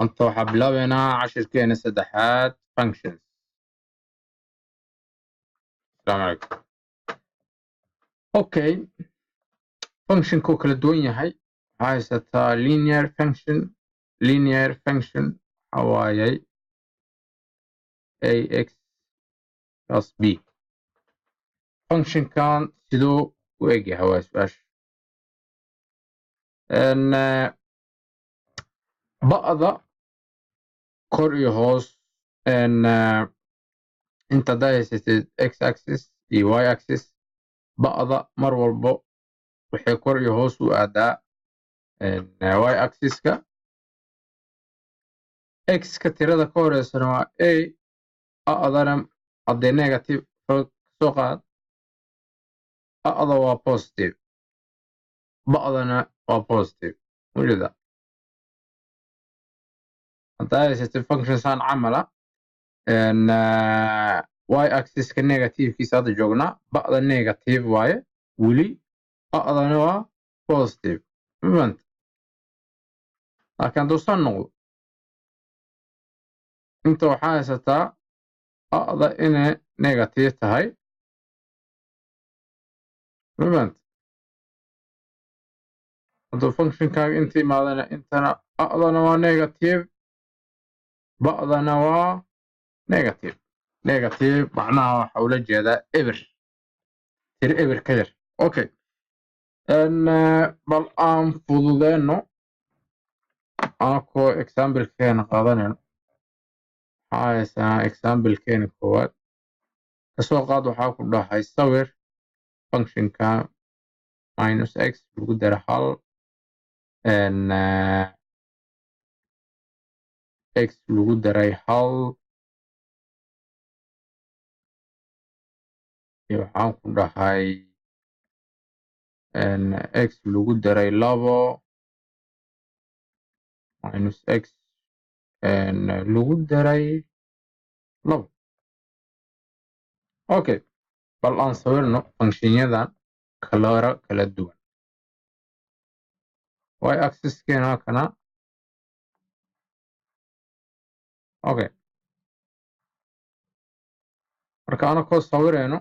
Maanta waxaa bilaabeynaa cashirkeena saddexaad, functions. Asalaamu calaykum. Okay, functionku kala duwan yahay. Waxaa haysataa linear function. Linear function waxaa waayay ax plus b. Functionkan siduu u egyahay waa su-aasha. Ba'da kor iyo hoos, inta haddaa haysatid x axis iyo y axis, ba'da mar walbo waxay kor iyo hoos u aadaa y axiska. X-ka tirada ka horeysana waa a, a'dana haddee negative kasoo qaad, a'da waa positive, ba'dana waa positive. Mujeda haddaa haysatid function saan camala, y axiska negativekiisa hadda joognaa, ba'da negative waaye weli, a'dana waa positive, mafahanta? Laakiin hadduu saan noqdo, inta waxaa haysataa a'da inay negative tahay, mafahanta? Hadduu functionkaaga inta imaadana, intana a'dana waa negative, ba'dana waa negative. Negative macnaha waxa ula jeedaa eber, tiro eber ka yar. Okay, bal aan fududeyno anakoo examplekeena qaadanayno. Waxaa haysanaa examplekeena koowaad. Kasoo qaad waxaa ku dhahay sawir functionka minus x lagu dara hal x lagu daray hal iyo waxaan ku dhahay x lagu daray labo minus x lagu daray labo. Okay, bal aan sawirno functionyadan kala kala duwan. Y axiskeena kana. Okay, marka anakoo sawireyno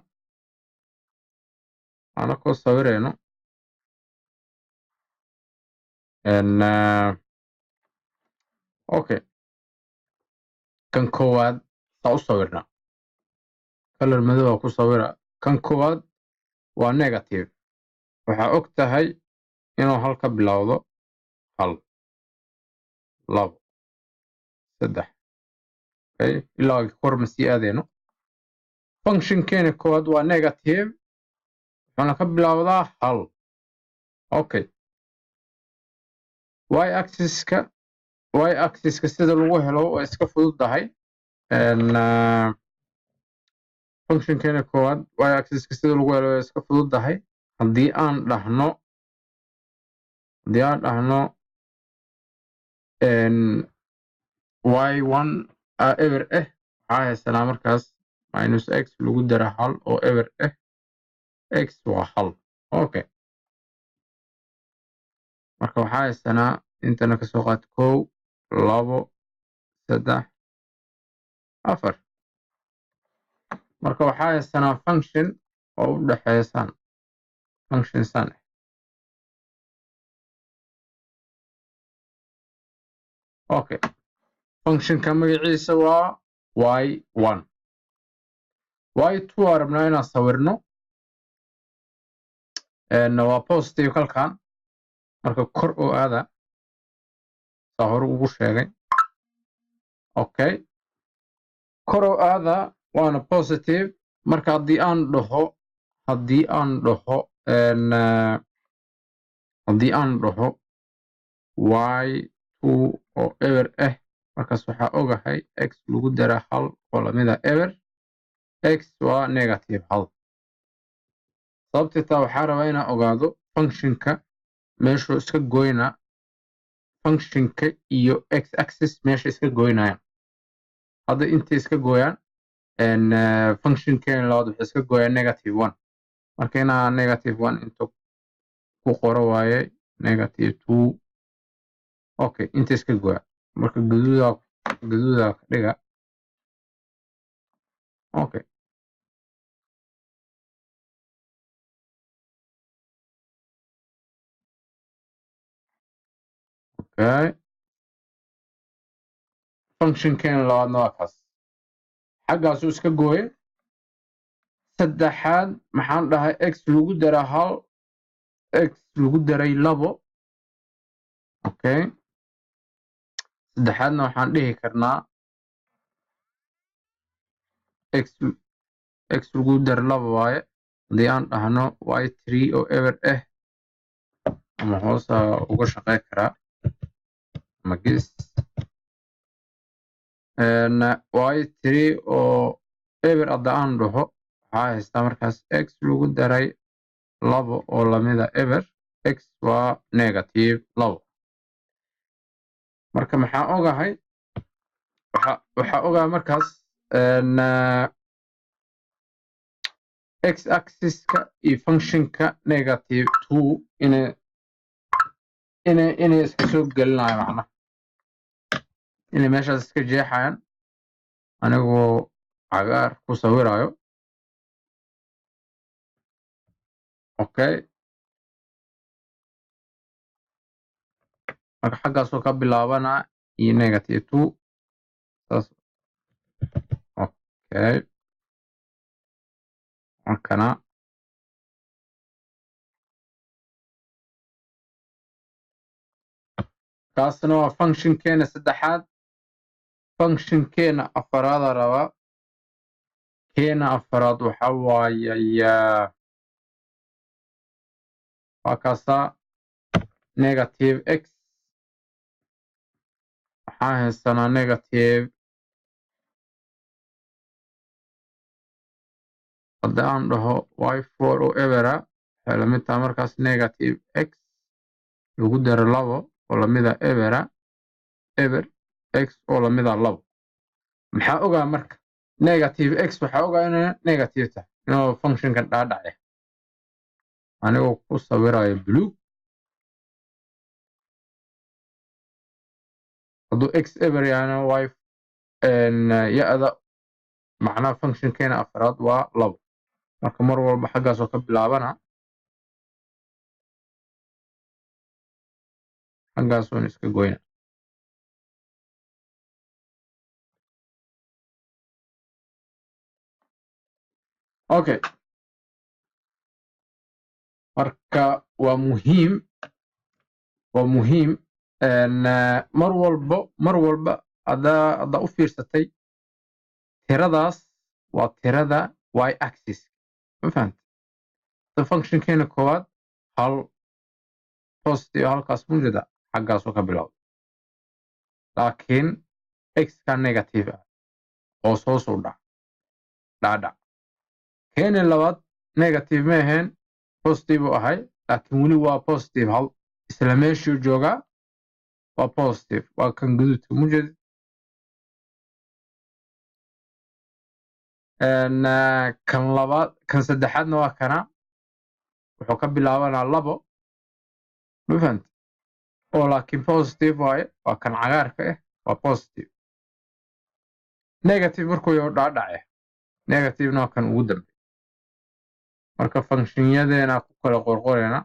okay, kan koowaad saa u sawirnaa, color madow ku sawira. Kan koowaad waa negative. Waxaa og tahay inuu hal ka bilowdo, hal, labo, saddex, okay, ilaa kor ma sii aadeyno. Functionkeena koowaad waa negative, wuxuuna ka bilowdaa hal. Okay, y axiska sida lagu helo waa iska fududahay. Functionkeena koowaad y axiska sida lagu helo waa iska fududahay. Haddii aan dhahno y one eber eh, waxaa haysanaa markaas minus x lagu dara hal oo eber eh, x waa hal. Okay, marka waxaa haysanaa intana kasoo qaad kow, labo, saddex, afar. Marka waxaa haysanaa function oo u dhexeeya san, function san. Okay, functionka magaciisa waa y one. Y two aa rabnaa inaan sawirno, waa positive kalkan. Marka kor oo aada saa hore ugu sheegay. Okay, kor oo aada waana positive. Marka haddii aan dhaho y two oo eber ah, markaas waxaa ogahay x lagu dara hal oo lamida eber, x waa negative hal. Sababta taa waxaa rabaa inaan ogaado functionka meeshuu iska goyna, functionka iyo x axis meesha iska goynayaan. Hadda intay iska gooyaan, functionkeena labaad waxay iska gooyaan negative one. Marka inaa negative one inta ku qoro waaye, negative two. Okay, inta iska gooya. Marka gaduuda ka dhiga. Okay. Okay. Functionkeena labaadna waa kaas. Xaggaasuu iska gooye. Saddexaad maxaan dhahay x lagu daraa 1, x lagu daray 2. Okay. Saddexaadna waxaan dhihi karnaa x lagu dar 2 waaye. Haddii aan dhahno y3 oo eber ah ama hoosa uga shaqey karaa ama gees. Y3 oo eber hadda aan dhaho waxaa haystaa markaas x lagu daray 2 oo lamida eber, x waa negative 2. Marka maxaa ogahay? Waxaa ogahay markaas x axis-ka iyo function-ka negative 2 inay iska soo gelinayo, macnaha inay meeshaas iska jeexayaan anigoo cagaar ku sawirayo. Okay. Marka xaggaasoo ka bilaabana iyo negative 2 saas. Okay. Markana kaasna waa functionkeena saddexaad. Functionkeena afaraada rabaa. Keena afaraad waxa waaye waa kaasaa negative x. Waxaan haysanaa negative hadda aan dhaho y4 oo ebera waxay la mid tahay markaas negative x lagu daro 2 oo lamida ebera eber x oo lamida 2. Maxaa ogaa marka negative x? Waxaa ogaa inay negative tahay, inuu functionkan dhaadhace. Anigoo ku sawirayo blue. Hadduu x eber yahayna y ya-da macnaha functionkeena afraad waa 2. Marka mar walba xaggaasoo ka bilaabana xaggaasuun iska goyna. Okay. Marka waa muhiim mar walba haddaa u fiirsatay tiradaas waa tirada y axis. Ma fahantay? Functionkeena koowaad hal positive halkaas mujeda xaggaasoo ka bilowda, laakiin x ka negative ah hoos hoos u dhac dhaadhac. Keeni labaad negative ma ahayn, positive u ahay, laakiin weli waa positive hal isla meeshuu joogaa waa positive, waa kan guduudka mujed. Kan labaad kan saddexaadna waa kana wuxuu ka bilaabanaa 2. Ma fahantay? Oo laakiin positive waaye, waa kan cagaarka ah, waa positive. Negative markuu yaho dhaadhace, negative-na waa kan ugu dambeeya. Marka functionyadeena ku kala qorqoreyna.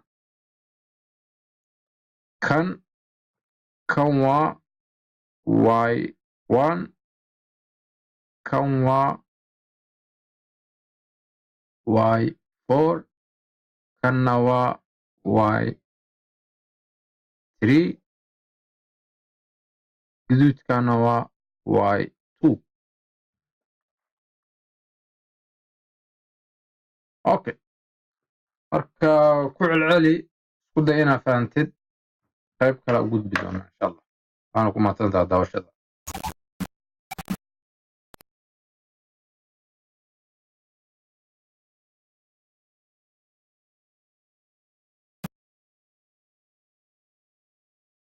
Kan waa y1, kan waa y4, kanna waa y3, guduudkana waa y2. Okay. Marka ku celceli, isku day inaad fahantid. Qayb kale u gudbi doona insha Allah. Waxaana ku mahadsantahay daawashada.